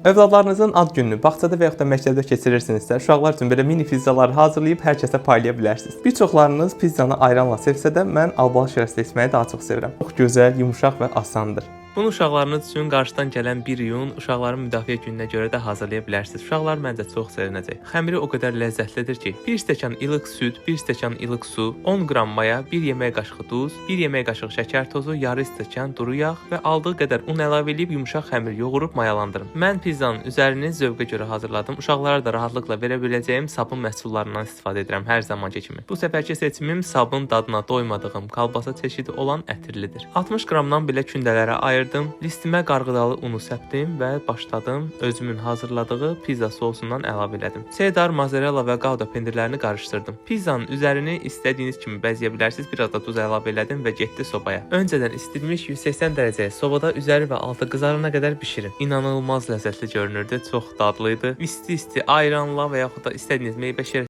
Övladlarınızın ad gününü bağçada və yaxud da məktəbdə keçirirsinizsə, uşaqlar üçün belə mini pizzalar hazırlayıb hər kəsə paylaya bilərsiniz. Bir çoxlarınız pizzanı ayranla sevsə də, mən albalı şirəsi içməyi daha çox sevirəm. Çox gözəl, yumşaq və asandır. Bunu uşaqlarınız üçün qarşıdan gələn 1 iyun uşaqların müdafiə gününə görə də hazırlaya bilərsiniz. Uşaqlar məncə çox sevinəcək. Xəmiri o qədər ləzzətlidir ki, 1 stəkan ilıq süd, 1 stəkan ilıq su, 10 qram maya, 1 yemək qaşığı duz, 1 yemək qaşığı şəkər tozu, yarı stəkan duru yağ və aldığı qədər un əlavə edib yumşaq xəmir yoğurub mayalandırın. Mən pizzanın üzərini zövqə görə hazırladım. Uşaqlara da rahatlıqla verə biləcəyim sabun məhsullarından istifadə edirəm hər zamanki kimi. Bu səfərki seçimim sabun dadına doymadığım kalbasa çeşidi olan ətirlidir. 60 qramdan belə kündələrə ayırdım. Listimə qarğıdalı unu səpdim və başladım özümün hazırladığı pizza sousundan əlavə elədim. Cheddar, mozzarella və qauda pendirlərini qarışdırdım. Pizzanın üzərini istədiyiniz kimi bəzəyə bilərsiniz. Biraz da duz əlavə elədim və getdi sobaya. Öncədən isitilmiş 180 dərəcəyə sobada üzəri və altı qızarana qədər bişirin. İnanılmaz ləzzətli görünürdü, çox dadlı idi. İsti-isti ayranla və yaxud da istədiyiniz meyvə şirəsi